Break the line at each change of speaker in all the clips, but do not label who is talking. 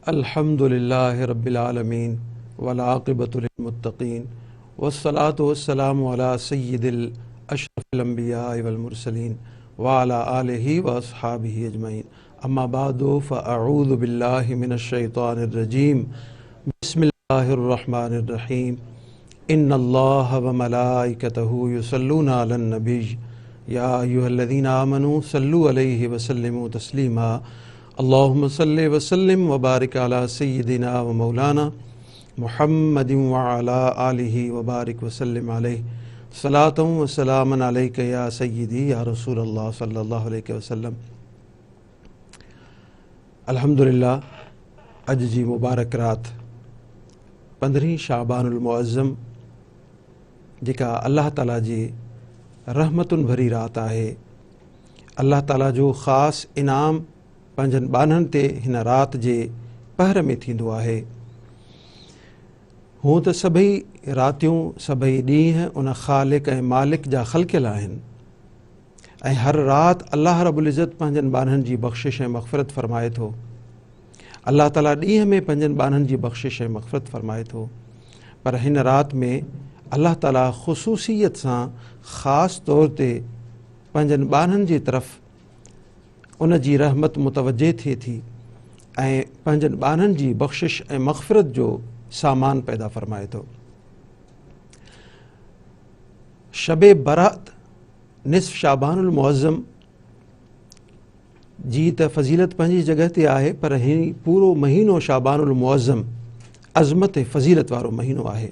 الحمد لله رب العالمين والعاقبة للمتقين والصلاة والسلام على سيد الأشرف الأنبياء والمرسلين وعلى آله وأصحابه أجمعين أما بعد فأعوذ بالله من الشيطان الرجيم بسم الله الرحمن الرحيم إن الله وملائكته يصلون على النبي يا أيها الذين آمنوا صلوا عليه وسلموا تسليما اللهم صل وسلم وبارك على سيدنا ومولانا محمد وعلى آله وبارك وسلم عليه صلاة وسلاما عليك يا سيدي يا رسول الله صلى الله عليه وسلم. الحمد لله اڄ جي مبارڪ رات 15 شعبان المعظم جيڪا الله تعاليٰ جي رحمتن ڀري رات آهي، الله تعاليٰ جو خاص انعام پنهنجن ٻانهن تي هن رات جي پهر ۾ ٿيندو آهي. هونء ته سڀئي راتيون سڀئي ڏينهن ان خالق ۽ مالڪ جا خلقيل آهن ۽ هر رات الله رب العزت پنهنجن ٻانهن جي بخشش ۽ مغفرت فرمائي ٿو. الله تعاليٰ ڏينهن ۾ پنهنجن ٻانهن جي بخشش ۽ مغفرت فرمائي ٿو، پر هن رات ۾ الله تعاليٰ خصوصيت سان خاص طور تي پنهنجن ٻانهن جي طرف ان جي رحمت متوجه ٿئي ٿي ۽ پنهنجن ٻانهن جي بخشش ۽ مغفرت جو سامان پيدا فرمائي ٿو. شب برات نصف شعبان المعظم جي ته فضيلت پنهنجي جڳهه تي آهي، پر هي پورو مهينو شعبان المعظم عظمت ۽ فضيلت وارو مهينو آهي.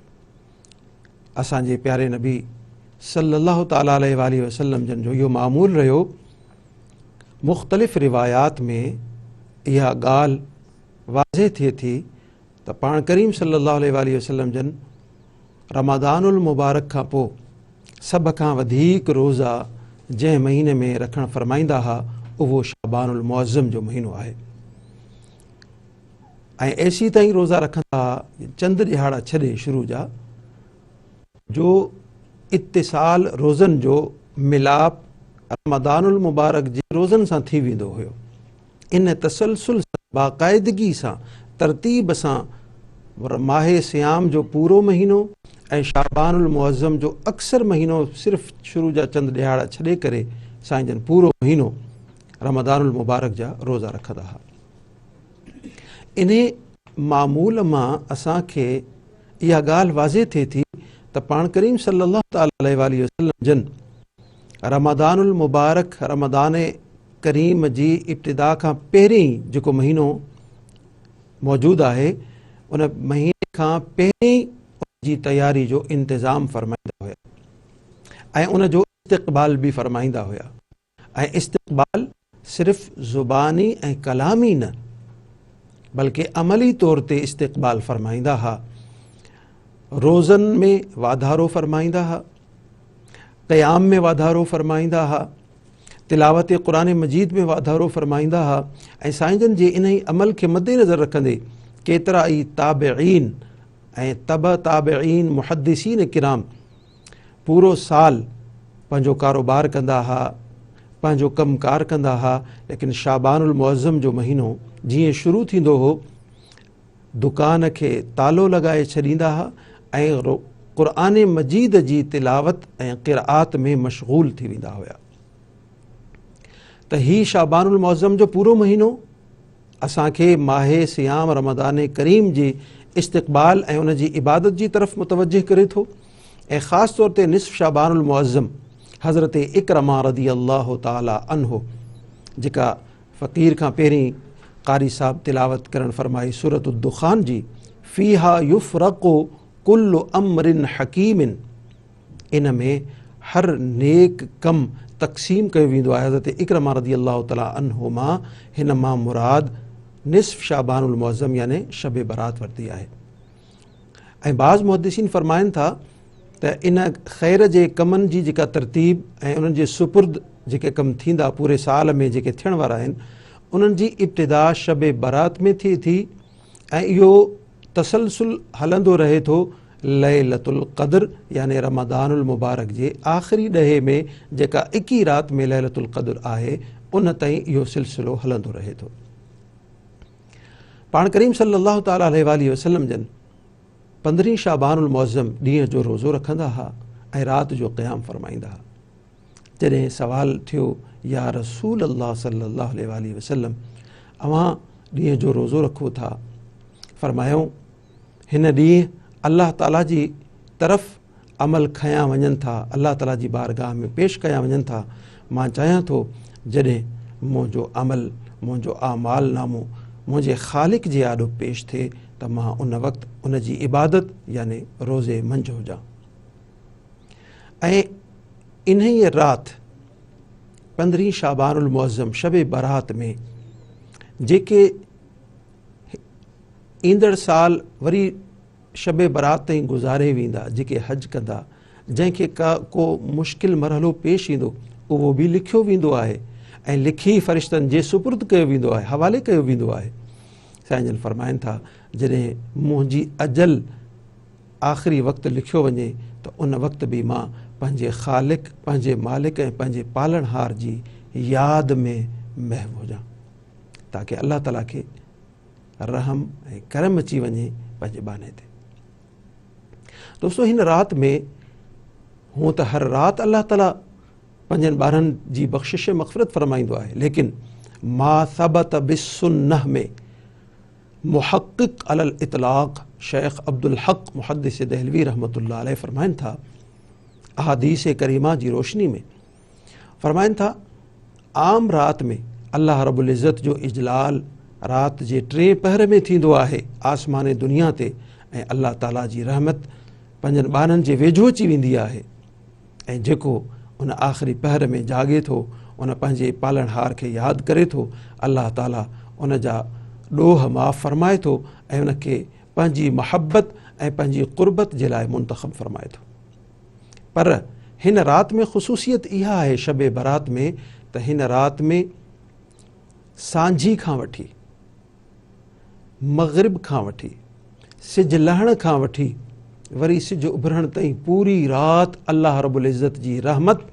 اسان جي پياري نبي صلي الله تعالٰي عليه واٰله وسلم جن جو اهو معمول رهيو. مختلف روايات ۾ اها ڳالهه واضح ٿئي ٿي ته پاڻ ڪريم صلي الله عليه واٰله وسلم جن رمضان المبارڪ کان پوء سڀ کان وڌيڪ روزا جنهن مهيني ۾ رکڻ فرمائيندا ها اهو شعبان المعظم جو مهينو آهي ۽ ايسي تائين روزا رکندا ها چند ڏهاڙا ڇڏي شروع جا جو اتصال روزن جو ملاپ رمضان المبارڪ جي روزن سان ٿي ويندو هيو. ان تسلسل سان باقاعدگي سان ترتيب سان ماهه صيام جو پورو مهينو ۽ شعبان المعظم جو اڪثر مهينو صرف شروع جا چند ڏهاڙا ڇڏي ڪري سائين جن پورو مهينو رمضان المبارڪ جا روزا رکندا ها. انهي معمول مان اسان کي اها ڳالهه واضح ٿئي ٿي ته پاڻ ڪريم صلي الله تعالٰي عليه واٰله وسلم جن رمضان المبارڪ رمضان ڪريم جي ابتدا کان پهرين جيڪو مهينو موجود آهي ان مهيني کان پهرين ان جي تياري جو انتظام فرمائيندا هيا ۽ ان جو استقبال به فرمائيندا هيا ۽ استقبال صرف زباني ۽ ڪلامي نه بلڪه عملي طور تي استقبال فرمائيندا ها. روزن ۾ واڌارو فرمائيندا ها، قيام ۾ واڌارو فرمائيندا ها، تلاوت قرآن مجيد ۾ واڌارو فرمائيندا ها ۽ سائين جن جي انهي عمل کي مد نظر رکندي ڪيترا ئي تابعين ۽ تبع تابعين محدثين ڪرام پورو سال پنهنجو ڪاروبار ڪندا ها، پنهنجو ڪم ڪار ڪندا ها، ليڪن شعبان المعظم جو مهينو جيئن شروع ٿيندو هو دڪان کي تالو لڳائي ڇڏيندا ها ۽ قرآن مجيد جي تلاوت ۽ قرآت ۾ مشغول ٿي ويندا هيا. ته هي شعبان المعظم جو پورو مهينو اسان کي ماهه صيام رمضان ڪريم جي استقبال ۽ ان جي عبادت جي طرف متوجه ڪري ٿو ۽ خاص طور تي نصف شعبان المعظم حضرت عڪرمه رضي الله تعالي عنه جيڪا فقير کان پهرين قاري صاحب تلاوت ڪرڻ فرمائي سورة الدخان جي فيها يفرق ڪل امر حڪيم ان ۾ هر نيڪ ڪم تقسيم ڪيو ويندو آهي. حضرت عڪرمه رضي الله تعالٰي عنه مان هن مان مراد نصف شعبان المعظم يعني شب برات ورتي آهي. ۽ بعض محدثين فرمائن ٿا ته ان خير جي ڪمن جي جيڪا ترتيب ۽ انهن جي سپرد جيڪي ڪم ٿيندا پوري سال ۾ جيڪي ٿيڻ وارا آهن انهن جي ابتدا شب برات ۾ ٿئي ٿي ۽ اهو تسلسل هلندو رهي ٿو ليلة القدر يعني رمضان المبارڪ جي آخري ڏهي ۾ جيڪا اڪي رات ۾ ليلة القدر آهي ان تائين اهو سلسلو هلندو رهي ٿو. پاڻ ڪريم صلي الله تعالٰي عليه واٰله وسلم جن پندرهين شعبان المعظم ڏينهن جو روزو رکندا ها ۽ رات جو قيام فرمائيندا ها. جڏهن سوال ٿيو يا رسول الله صلي الله عليه واٰله وسلم اوهان ڏينهن جو روزو رکو ٿا؟ فرمايائون هن ڏينهن الله تعاليٰ جي طرف عمل کنيا وڃن ٿا، الله تعاليٰ جي بارگاهه ۾ پيش ڪيا وڃن ٿا، مان چاهيان ٿو جڏهن منهنجو عمل، منهنجو اعمال نامو منهنجي خالق جي آڏو پيش ٿئي ته مان ان وقت ان جي عبادت يعني روزي منجهه هجان. ۽ انهيء رات پندرهين شعبان المعظم شب برات ۾ جيڪي ايندڙ سال وري شب برات تائين گذاري ويندا، جيڪي حج ڪندا، جنهن کي ڪو مشڪل مرحلو پيش ايندو اهو به لکيو ويندو آهي ۽ لکي فرشتن جي سپرد ڪيو ويندو آهي، حوالي ڪيو ويندو آهي. سائين جن فرمائن ٿا جڏهن منهنجي اجل آخري وقت لکيو وڃي ته ان وقت به مان پنهنجي خالق، پنهنجي مالڪ ۽ پنهنجي پالڻهار جي ياد ۾ محو هجان تاڪه الله تعاليٰ کي رحم ۽ ڪرم اچي وڃي پنهنجي ٻانهي تي. دوستو هن رات ۾ هونء ته هر رات الله تعاليٰ پنهنجن ٻانهن جي بخشش مغفرت فرمائيندو آهي ليڪن ما ثبت بالسنه ۾ محقق علي الاطلاق شيخ عبدالحق محدث دهلوي رحمة الله عليه فرمائن ٿا احاديث ڪريمه جي روشني ۾ فرمائن ٿا عام رات ۾ الله رب العزت جو اجلال رات جي ٽئين پهر ۾ ٿيندو آهي آسمان دنيا تي ۽ الله تعالي جي رحمت پنهنجن ٻانهن جي ويجهو اچي ويندي آهي ۽ جيڪو ان آخري پهر ۾ جاڳي ٿو ان پنهنجي پالڻهار کي ياد ڪري ٿو الله تعالي ان جا ڏوهه معاف فرمائي ٿو ۽ ان کي پنهنجي محبت ۽ پنهنجي قربت جي لاء منتخب فرمائي ٿو. پر هن رات ۾ خصوصيت اها آهي شب برات ۾ ته هن رات ۾ سانجهي کان وٺي مغرب کان وٺي سج لهڻ کان وٺي وري سج اڀرڻ تائين پوري رات الله رب العزت جي رحمت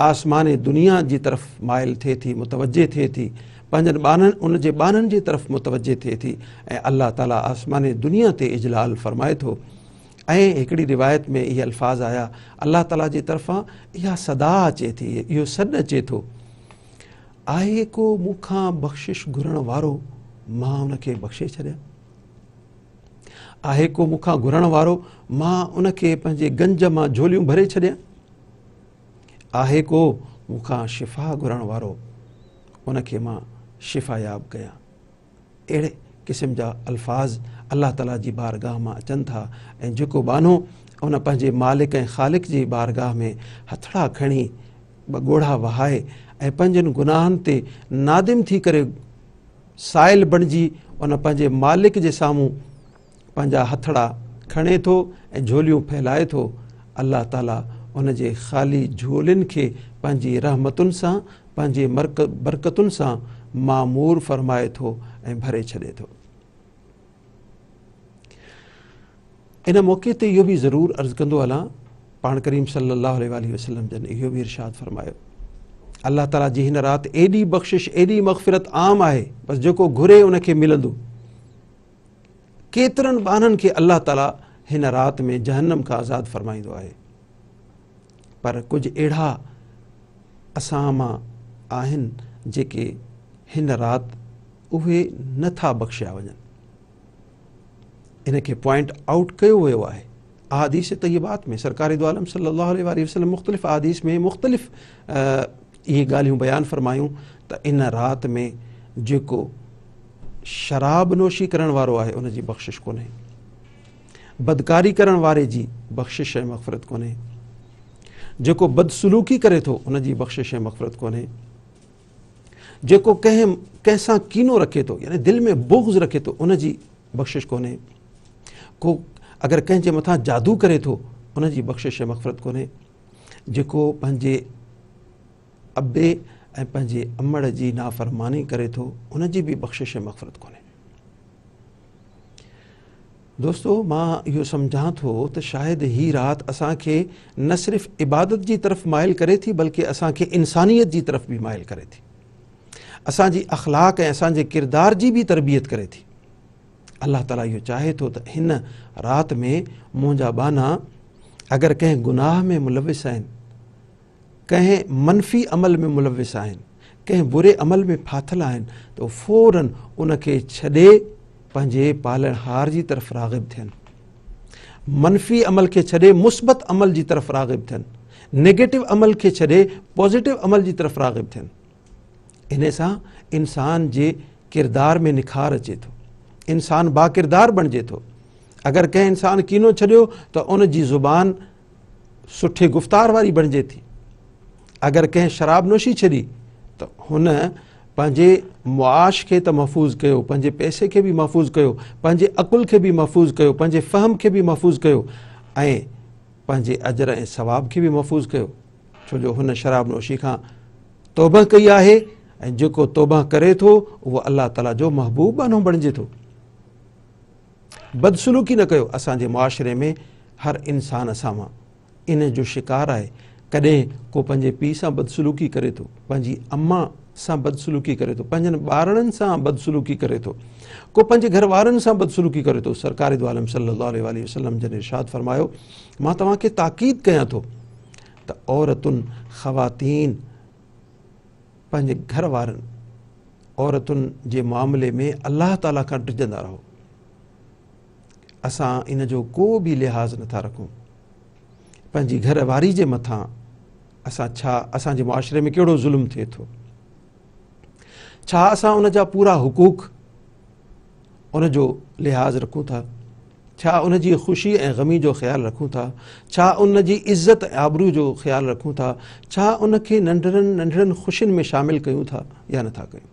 آسمان دنيا جي طرف مائل ٿئي ٿي، متوجه ٿئي ٿي، پنهنجن ٻانهن ان جي ٻانهن جي طرف متوجه ٿئي ٿي ۽ الله تعالي آسمان دنيا تي اجلال فرمائي ٿو ۽ هڪڙي روايت ۾ اهي الفاظ آيا الله تعالي جي طرفان اها صدا اچي ٿي اهو سڏ اچي ٿو آهي ڪو مون کان بخشش گهرڻ وارو مان ان کي بخشي ڇڏيان آهي ڪو مون کان گهرڻ وارو مان ان کي پنهنجي گنج مان جهوليون ڀري ڇڏيان آهي ڪو مون کان شفا گهرڻ وارو ان کي مان شفا ياب ڪيان. اهڙي قسم جا الفاظ الله تعاليٰ جي بارگاهه مان اچن ٿا ۽ جيڪو ٻانهو ان پنهنجي مالڪ ۽ خالق جي بارگاهه ۾ هٿڙا کڻي ٻه ڳوڙها وهائي ۽ پنهنجن گناهن تي نادم ٿي ڪري سائل بڻجي ان پنهنجي مالڪ جي سامهون پنهنجا هٿڙا کڻي ٿو ۽ جهوليون ڦهلائي ٿو، الله تعاليٰ ان جي خالي جهولين کي پنهنجي رحمتن سان، پنهنجي برڪتن سان معمور فرمائي ٿو ۽ ڀري ڇڏي ٿو. ان موقعي تي اهو به ضرور عرض ڪندو هلان، پاڻ ڪريم صلي الله عليه واٰله وسلم جن اهو به ارشاد فرمايو، الله تعاليٰ جي هن رات ايڏي بخشش، ايڏي مغفرت عام آهي، بس جيڪو گهري ان کي ملندو. ڪيترن ٻانهن کي الله تعاليٰ هن رات ۾ جهنم کان آزاد فرمائيندو آهي پر ڪجهه اهڙا اسان مان آهن جيڪي هن رات اهي نه ٿا بخشيا وڃن. ان کي پوائنٽ آئوٽ ڪيو ويو آهي احاديث طيبات ۾ سرڪار دو عالم صلي الله عليه وآله وسلم مختلف احاديث ۾ مختلف اهي ڳالهيون بيان فرمايون ته ان رات ۾ جيڪو شراب نوشي ڪرڻ وارو آهي ان جي بخشش ڪونهي، بدڪاري ڪرڻ واري جي بخشش ۽ مغفرت ڪونهي، جيڪو بدسلوڪي ڪري ٿو ان جي بخشش ۽ مغفرت ڪونهي، جيڪو ڪنهن ڪنهن سان ڪينو رکي ٿو يعني دل ۾ بغض رکي ٿو ان جي بخشش ڪونهي، ڪو اگر ڪنهن جي مٿان جادو ڪري ٿو ان جي بخشش ۽ مغفرت ڪونهي، جيڪو پنهنجي ابي ۽ پنهنجي امڙ جي نافرماني ڪري ٿو ان جي به بخشش ۽ مغفرت ڪونهي. دوستو مان اهو سمجهان ٿو ته شايد هي رات اسان کي نه صرف عبادت جي طرف مائل ڪري ٿي بلڪه اسان کي انسانيت جي طرف به مائل ڪري ٿي. اسان جي اخلاق ۽ اسان جي ڪردار جي به تربيت ڪري ٿي. الله تعاليٰ اهو چاهي ٿو ته هن رات ۾ منهنجا ٻانها اگر ڪنهن گناهه ۾ ملوث آهن، ڪنهن منفي عمل ۾ ملوث آهن، ڪنهن بري عمل ۾ ڦاٿل آهن ته فوراً ان کي ڇڏي پنهنجي پالڻهار جي طرف راغب ٿين. منفي عمل کي ڇڏي مثبت عمل جي طرف راغب ٿين. نيگيٽو عمل کي ڇڏي پازيٽو عمل جي طرف راغب ٿين. انهي سان انسان جي ڪردار ۾ نکار اچي ٿو. انسان باڪردار بڻجي ٿو. اگر ڪنهن انسان ڪينو ڇڏيو ته ان جي زبان سٺي گفتار واري بڻجي ٿي. اگر ڪنهن شراب نوشي ڇڏي ته هن پنهنجي معاش کي ته محفوظ ڪيو، پنهنجي پئسي کي به محفوظ ڪيو، پنهنجي عقل کي به محفوظ ڪيو، پنهنجي فهم کي به محفوظ ڪيو ۽ پنهنجي اجر ۽ ثواب کي به محفوظ ڪيو، ڇو جو هن شراب نوشي کان توبه ڪئي آهي ۽ جيڪو توبه ڪري ٿو اهو الله تعاليٰ جو محبوب ٻانهو بڻجي ٿو. بدسلوڪي نه ڪيو. اسان جي معاشري ۾ هر انسان اسان مان ان جو شڪار آهي. ڪڏهن ڪو پنهنجي پيء سان بدسلوڪي ڪري ٿو، پنهنجي اما سان بدسلوڪي ڪري ٿو، پنهنجن ٻارڙن سان بدسلوڪي ڪري ٿو، ڪو پنهنجي گهر وارن سان بدسلوڪي ڪري ٿو. سرڪار دو عالم صلي الله عليه وآله وسلم جن ارشاد فرمايو، مان توهان کي تاڪيد ڪيان ٿو ته عورتن، خواتين، پنهنجي گهر وارن عورتن جي معاملي ۾ الله تعاليٰ کان ڊڄندا رهو. اسان ان جو ڪو به لحاظ نٿا رکون. پنهنجي گهر واري جي مٿان اسان ڇا، اسان جي معاشري ۾ ڪهڙو ظلم ٿئي ٿو؟ ڇا اسان ان جا پورا حقوق ان جو لحاظ رکون ٿا؟ ڇا ان جي خوشي ۽ غمي جو خيال رکون ٿا؟ ڇا ان جي عزت ۽ آبرو جو خيال رکون ٿا؟ ڇا ان کي ننڍڙن ننڍڙن خوشين ۾ شامل ڪيون ٿا يا نٿا ڪيون؟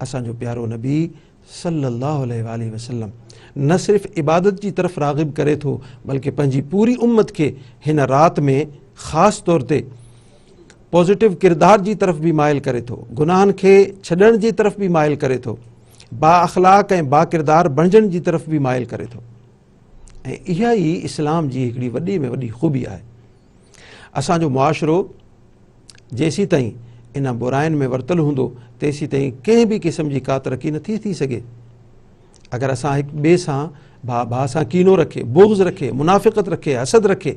اسان جو پيارو نبي صلي الله عليه واٰله وسلم نه صرف عبادت جي طرف راغب ڪري ٿو بلڪه پنهنجي پوري امت کي هن رات ۾ خاص طور تي پازيٽو ڪردار جي طرف به مائل ڪري ٿو، گناهن کي ڇڏڻ جي طرف به مائل ڪري ٿو، با اخلاق ۽ با ڪردار بڻجڻ جي طرف به مائل ڪري ٿو. ۽ اها ئي اسلام جي هڪڙي وڏي ۾ وڏي خوبي آهي. اسان جو معاشرو جيسين تائين ان براين ۾ ورتل هوندو تيسين تائين ڪنهن به قسم جي ڪا ترقي نٿي ٿي سگهي. اگر اسان هڪ ٻئي سان ڀاء ڀاء سان ڪينو رکي، بغض رکي، منافقت رکي، حسد رکي،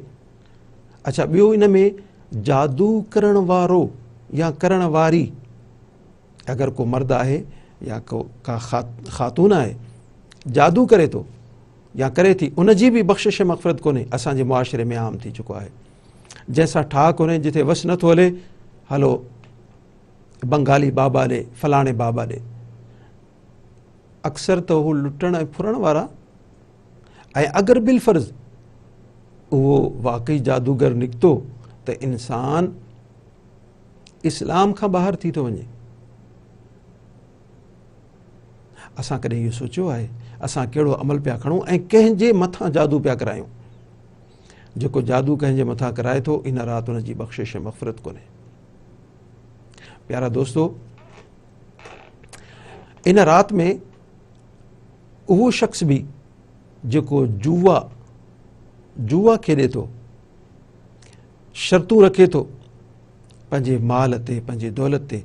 اڇا ٻيو ان ۾ جادو ڪرڻ وارو يا ڪرڻ واري اگر ڪو مرد آهي يا ڪو ڪا خاتون آهي جادو ڪري ٿو يا ڪري ٿي ان جي به بخشش مغفرت ڪونهي. اسان جي معاشري ۾ عام ٿي چڪو آهي. جنهن سان ٺاهه ڪونهي، جتي وس نٿو هلي، هلو بنگالي بابا ڏي، فلاڻي بابا ڏي. اڪثر ته هو لٽڻ ۽ ڦرڻ وارا ۽ اگر بالفرض اهو واقعي جادوگر نڪتو ته انسان اسلام کان ٻاهر ٿي ٿو وڃي. اسان ڪڏهن اهو سوچيو آهي اسان ڪهڙو عمل پيا کڻون ۽ ڪنهن جي مٿان جادو پيا ڪرايون؟ جيڪو جادو ڪنهن جي مٿان ڪرائي ٿو ان رات ان جي بخشش ۽ مغفرت ڪونهي. پيارا دوستو، ان رات ۾ اهو شخص به جيڪو جوا جوا کيڏي ٿو، شرطون رکي ٿو، پنهنجي مال تي پنهنجي دولت تي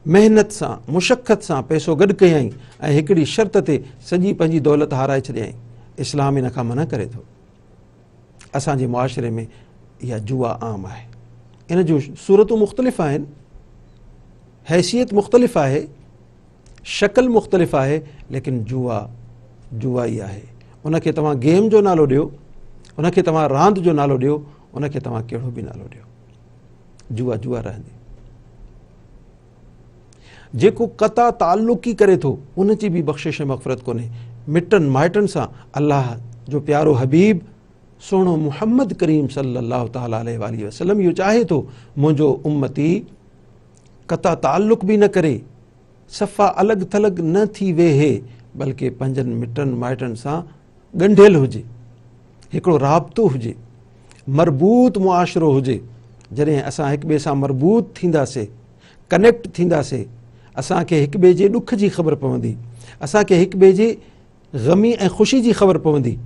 محنت سان مشقت سان پئسو گڏ ڪيائين ۽ هڪڙي شرط تي سڄي پنهنجي دولت هارائي ڇڏيائين، اسلام ان کان منع ڪري ٿو. اسان جي معاشري ۾ اها جوا عام آهي. ان جون صورتون مختلف آهن، حيثيت مختلف آهي، شڪل مختلف آهي، ليڪن جوا جوا ئي آهي. ان کي توهان گيم جو نالو ڏيو، ان کي توهان راند جو نالو ڏيو، ان کي توهان ڪهڙو به نالو ڏيو، جوا جوا رهندي. جيڪو قطع تعلقي ڪري ٿو ان جي به بخشش ۽ مغفرت ڪونهي. مٽن مائٽن سان الله جو پيارو حبيب سهڻو محمد ڪريم صلي الله تعالٰي عليه واٰله وسلم اهو چاهي ٿو منهنجو امتي قطع تعلق به نه ڪري، صفا الڳ ٿلڳ نه ٿي ويهي، بلڪه پنهنجن مٽن مائٽن سان ڳنڍيل هجي، هڪڙو رابطو هجي، مربوط معاشرو هجي. جڏهن اسان هڪ ٻئي سان مربوط ٿينداسي، ڪنيڪٽ ٿينداسي، اسان کي هڪ ٻئي جي ڏک جي خبر پوندي، اسان کي هڪ ٻئي جي غمي ۽ خوشي جي خبر پوندي.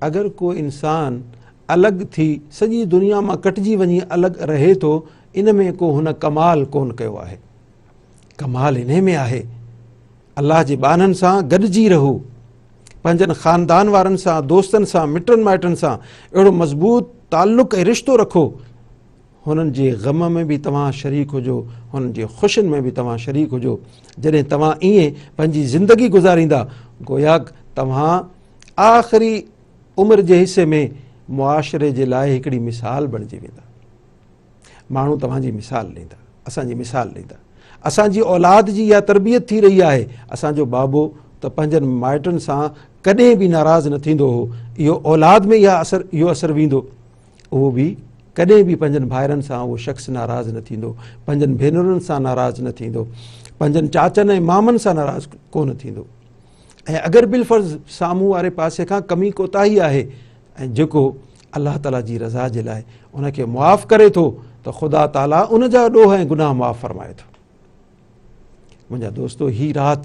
اگر ڪو انسان الڳ ٿي سڄي دنيا مان ڪٽجي وڃي الڳ رهي ٿو، ان ۾ ڪو هن ڪمال ڪون ڪيو آهي. ڪمال انهي ۾ آهي الله جي ٻانهن سان گڏجي رهو، پنهنجن خاندان وارن سان، دوستن سان، مٽن مائٽن سان اهڙو مضبوط تعلق ۽ رشتو رکو، هنن جي غم ۾ به توهان شريڪ هجو، هنن جي خوشين ۾ به توهان شريڪ هجو. جڏهن توهان ائين پنهنجي زندگي گذاريندا، گوياڪ توهان آخري عمر جي حصي ۾ معاشري جي لاء هڪڙي مثال بڻجي ويندا. ماڻهو توهان جي مثال ڏيندا، اسان جي مثال ڏيندا. اسان جي اولاد جي اها تربيت ٿي رهي آهي، اسان جو بابو ته پنهنجن مائٽن سان ڪڏهن به ناراض نه ٿيندو هو، اهو اولاد ۾ اها اثر اهو اثر ويندو، اهو به ڪڏهن به پنهنجن ڀائرن سان اهو شخص ناراض نه ٿيندو، پنهنجن ڀينرن سان ناراض نه ٿيندو، پنهنجن چاچن ۽ مامن سان ناراض ڪونه ٿيندو. ۽ اگر بالفرض سامهون واري پاسي کان ڪمي ڪوتاهي آهي ۽ جيڪو الله تعاليٰ جي رضا جي لاء ان کي معاف ڪري ٿو ته خدا تعاليٰ ان جا ڏوهه ۽ گناهه معاف فرمائي ٿو. منهنجا دوستو، هي رات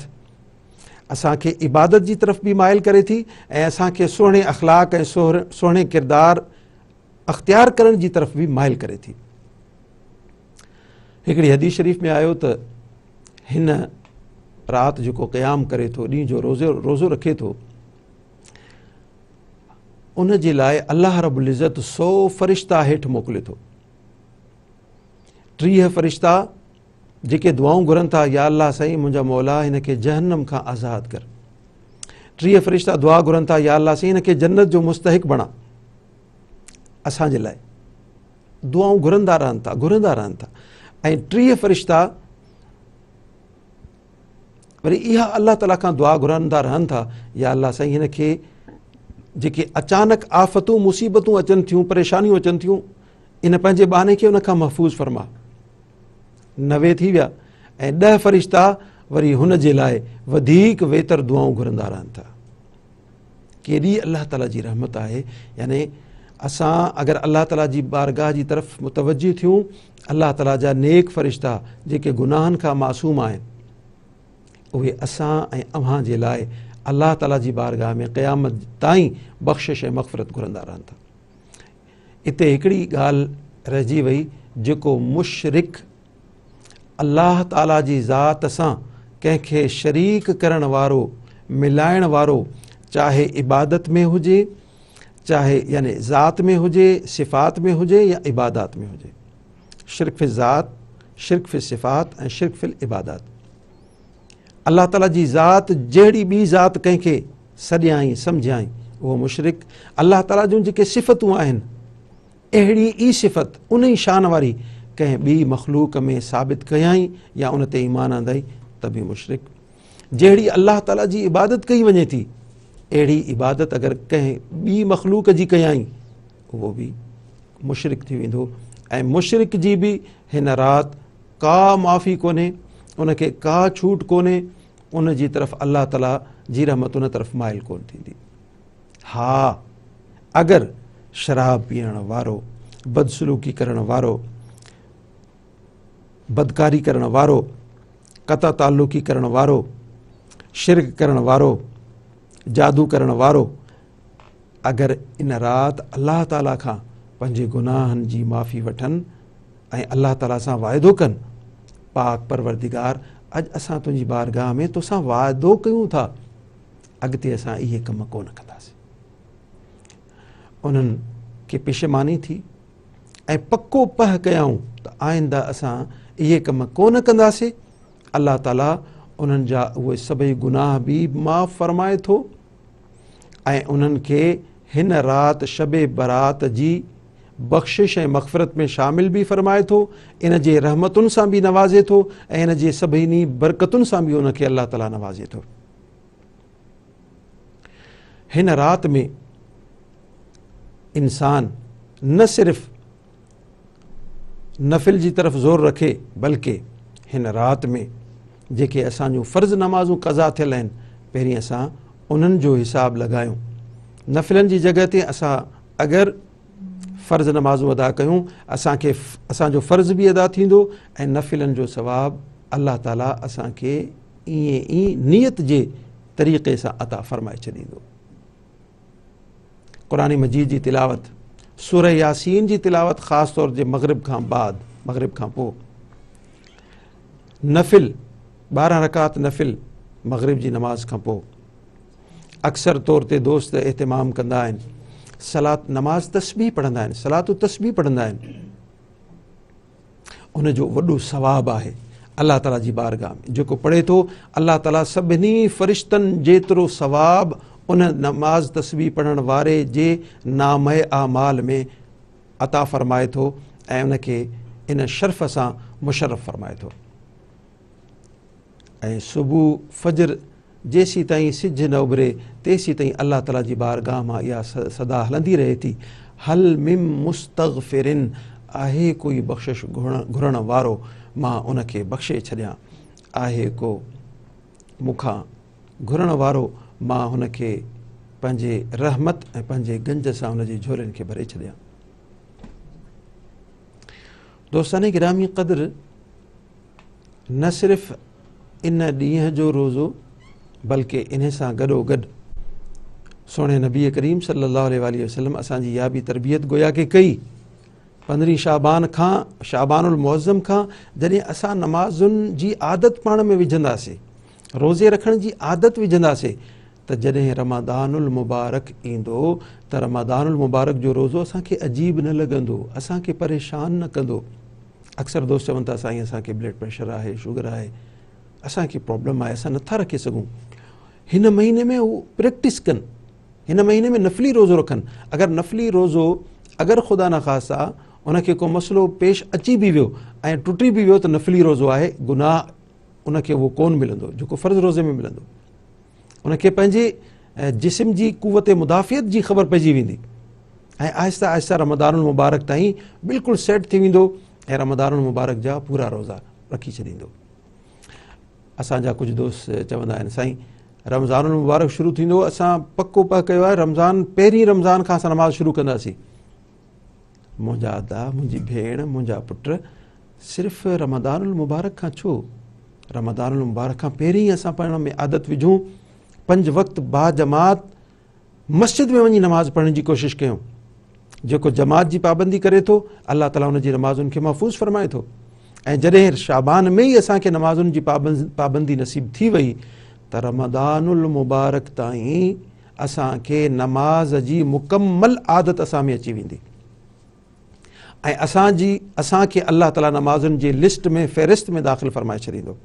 اسان کي عبادت جي طرف به مائل ڪري ٿي ۽ اسان کي سهڻي اخلاق ۽ سهڻي ڪردار اختيار ڪرڻ جي طرف به مائل ڪري ٿي. هڪڙي حديث شريف ۾ آيو ته هن رات جيڪو قيام ڪري ٿو، ڏينهن جو روزو رکي ٿو، ان جي لاء الله رب العزت 100 فرشتا هيٺ موڪلي ٿو. 30 فرشتا جيڪي دعائون گهرن ٿا، يا الله سائين منهنجا مولا هن کي جهنم کان آزاد ڪر. 30 فرشتا دعا گهرن ٿا، يا الله سائين هن کي جنت جو مستحق بڻا. اسان جي لاء دعائون گهرندا رهن ٿا، گهرندا رهن ٿا. ۽ 30 فرشتا وري اها الله تعاليٰ کان دعا گهرندا رهن ٿا، يا الله سائين هن کي جيڪي اچانڪ آفتون مصيبتون اچن ٿيون، پريشانيون اچن ٿيون، ان پنهنجي ٻانهي کي ان کان محفوظ فرما. 90 ٿي ويا ۽ 10 فرشتا وري هن جي لاء وڌيڪ ويتر دعائون گهرندا رهن ٿا. ڪيڏي الله تعاليٰ جي رحمت آهي. يعني اسان اگر الله تعاليٰ جي بارگاهه جي طرف متوجه ٿيون، الله تعاليٰ جا نيڪ فرشتا جيڪي گناهن کان معصوم آهن، اهي اسان ۽ اوهان جي لاء الله تعاليٰ جي بارگاهه ۾ قيامت تائين بخشش ۽ مغفرت گهرندا رهن ٿا. اتي هڪڙي ڳالهه رهجي وئي، جيڪو مشرڪ الله تعاليٰ جي ذات سان ڪنهن کي شريڪ ڪرڻ وارو، ملائڻ وارو، چاهي عبادت ۾ هجي، چاهي يعني ذات ۾ هجي، صفات ۾ هجي يا عبادات ۾ هجي، شرڪ في الذات، شرڪ في الصفات ۽ شرڪ في العبادات. الله تعاليٰ جي ذات جهڙي ٻي ذات ڪنهن کي سڏيائين سمجهيائين، اهو مشرڪ. الله تعاليٰ جون جيڪي صفتون آهن، اهڙي ئي صفت ان ئي شان واري ڪنهن ٻي مخلوق ۾ ثابت ڪيائين يا ان تي ايمان آندائين ته به مشرڪ. جهڙي الله تعاليٰ جي عبادت ڪئي وڃي ٿي، اهڙي عبادت اگر ڪنهن ٻي مخلوق جي ڪيائين، اهو به مشرڪ ٿي ويندو. ۽ مشرڪ جي به هن رات ڪا معافي ڪونهي، ان کي ڪا ڇوٽ ڪونهي، ان جي طرف الله تعاليٰ جي رحمت ان طرف مائل ڪونه ٿيندي. ها، اگر شراب پيئڻ وارو، بدسلوڪي ڪرڻ وارو، بدڪاري ڪرڻ وارو، قطع تعلقي ڪرڻ وارو، شرڪ ڪرڻ وارو، جادو ڪرڻ وارو، اگر ان رات الله تعاليٰ کان پنهنجي گناهن جي معافي وٺن ۽ الله تعاليٰ سان واعدو ڪن، پاڪ پروردگار اڄ اسان تنهنجي بارگاهه ۾ توسان واعدو ڪيون ٿا، اڳتي اسان اهي ڪم ڪونه ڪنداسين. انهن کي پشيماني ٿي ۽ پڪو پهه ڪيائون ته آئنده اسان اهي ڪم ڪونه ڪنداسين. الله تعاليٰ انهن جا اهي سڀئي گناهه به معاف فرمائي ٿو ۽ انهن کي هن رات شب برات جي بخشش ۽ مغفرت ۾ شامل به فرمائي ٿو، ان جي رحمتن سان به نوازي ٿو ۽ ان جي سڀني برڪتن سان به ان کي الله تعاليٰ نوازي ٿو. هن رات ۾ انسان نه صرف نفل جي طرف زور رکي، بلڪه هن رات ۾ جيڪي اسان جون فرض نمازون قضا ٿيل آهن، پهرين اسان انهن جو حساب لڳايون. نفلن جي جڳهه تي اسان اگر فرض نمازون ادا ڪيون، اسان جو فرض به ادا ٿيندو ۽ نفلن جو ثواب الله تعاليٰ اسان کي ائين ئي نيت جي طريقي سان عطا فرمائي ڇڏيندو. قرآن مجيد جي تلاوت، سورة ياسين جي تلاوت خاص طور جي مغرب کان بعد، مغرب کان پوء نفل 12 رڪعت نفل مغرب جي نماز کان پوء اڪثر طور تي دوست اهتمام ڪندا آهن، صلات نماز تسبيح پڙهندا آهن، صلات تسبيح پڙهندا آهن، ان جو وڏو ثواب آهي الله تعاليٰ جي بارگاهه ۾. جيڪو پڙهي ٿو الله تعاليٰ سڀني فرشتن جيترو ثواب ان نماز تسبيح پڙهڻ واري جي نامه اعمال ۾ عطا فرمائي ٿو ۽ ان کي ان شرف سان مشرف فرمائي ٿو. ۽ صبح فجر جيسين تائين سج نه اڀري تيسين تائين الله تعاليٰ جي بارگاهه مان اها صدا هلندي رهي ٿي، هل من مستغفر، آهي ڪوئي بخشش گهرڻ وارو مان ان کي بخشي ڇڏيان، آهي ڪو مون کان گهرڻ وارو مان هن کي پنهنجي رحمت ۽ پنهنجي گنج سان هن جي جهولين کي ڀري ڇڏيان. دوستان گرامي قدر، نه صرف ان ڏينهن جو روزو بلڪه انهي سان گڏو گڏ سهڻي نبي ڪريم صلي الله عليه واٰله وسلم اسان جي اها به تربيت گويا ڪي ڪئي. 15 شعبان کان، شعبان المعظم کان جڏهن اسان نمازن جي عادت پاڻ ۾ وجهنداسين، روزي رکڻ جي عادت وجهنداسين ته جڏهن رمضان المبارڪ ايندو ته رمضان المبارڪ جو روزو اسان کي عجيب نه لڳندو، اسان کي پريشان نه ڪندو. اڪثر دوست چون ٿا سائين اسان کي بلڊ پريشر آهي، شوگر آهي، اسان کي پرابلم آهي، اسان نٿا رکي سگهون. هن مهيني ۾ هو پريڪٽس ڪن، هن مهيني ۾ نفلي روزو رکن. اگر نفلي روزو اگر خدا نخواسته ان کي ڪو مسئلو پيش اچي به ويو ۽ ٽٽي به ويو ته نفلي روزو آهي، گناهه ان کي اهو ڪون ملندو جيڪو فرض روزي ۾ ملندو. ان کي پنهنجي جسم جي قوت مدافعت جي خبر پئجي ويندي ۽ آهستي آهستي رمضان المبارڪ تائين بلڪل سيٽ ٿي ويندو ۽ رمضان المبارڪ جا پورا روزا رکي ڇڏيندو. اسان جا ڪجهه دوست چوندا آهن سائين رمضان المبارڪ شروع ٿيندو، اسان پڪو پهه ڪيو آهي رمضان پهرين رمضان کان اسان نماز شروع ڪنداسين. منهنجا ادا، منهنجي ڀيڻ، منهنجا پٽ، صرف رمضان المبارڪ کان ڇو؟ رمضان المبارڪ کان پهرين اسان پاڻ ۾ عادت وجهون، 5 وقت باجماعت مسجد ۾ وڃي نماز پڙهڻ جي ڪوشش ڪيون. جيڪو جماعت جي پابندي ڪري ٿو الله تعاليٰ ان جي نمازن کي محفوظ فرمائي ٿو. ۽ جڏهن شعبان ۾ ئي اسان کي نمازن جي پابندي نصيب ٿي وئي ته رمضان المبارڪ تائين اسان کي نماز جي مڪمل عادت اسان ۾ اچي ويندي ۽ اسان کي الله تعاليٰ نمازن جي لسٽ ۾ فهرست ۾ داخل فرمائي ڇڏيندو.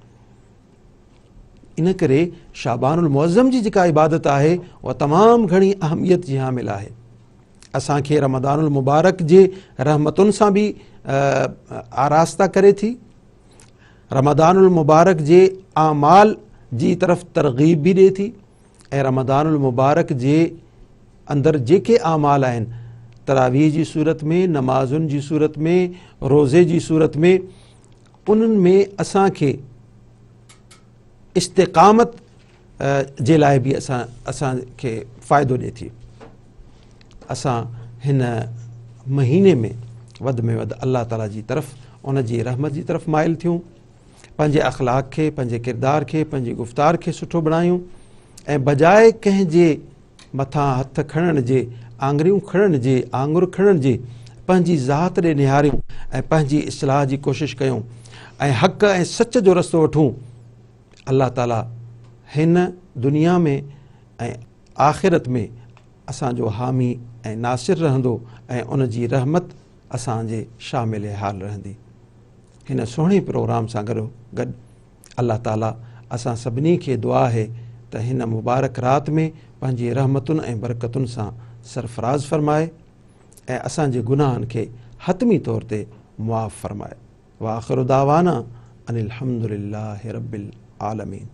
ان ڪري شعبان المعظم جي جيڪا عبادت آهي اها تمام گهڻي اهميت جي حامل آهي. اسان کي رمضان المبارڪ جي رحمتن سان به آراسته ڪري ٿي، رمضان المبارڪ جي اعمال جي طرف ترغيب به ڏئي ٿي ۽ رمضان المبارڪ جي اندر جيڪي اعمال آهن تراويح جي صورت ۾، نمازن جي صورت ۾، روزي جي صورت ۾، انهن ۾ اسان کي استقامت جي لاء به اسان کي فائدو ڏئي ٿي. اسان هن مهيني ۾ وڌ ۾ وڌ الله تعاليٰ جي طرف، ان جي رحمت جي طرف مائل ٿيون، پنهنجي اخلاق کي، پنهنجي ڪردار کي، پنهنجي گفتار کي سٺو بڻايون ۽ بجاء ڪنهن جي مٿان هٿ کڻڻ جي، آڱريون کڻڻ جي، آڱر کڻڻ جي، پنهنجي ذات ڏي نهاريون ۽ پنهنجي اصلاح جي ڪوشش ڪيون ۽ حق ۽ سچ جو رستو وٺون. الله تعاليٰ هن دنيا ۾ ۽ آخرت ۾ اسان جو حامي ۽ ناصر رهندو ۽ ان جي رحمت اسان جي شامل حال رهندي. هن سهڻي پروگرام سان گڏو گڏ الله تعاليٰ اسان سڀني کي دعا آهي ته هن مبارڪ رات ۾ پنهنجي رحمتن ۽ برڪتن سان سرفراز فرمائي ۽ اسان جي گناهن کي حتمي طور تي معاف فرمائي. وآخر دعوانا ان الحمد لله رب العالمين.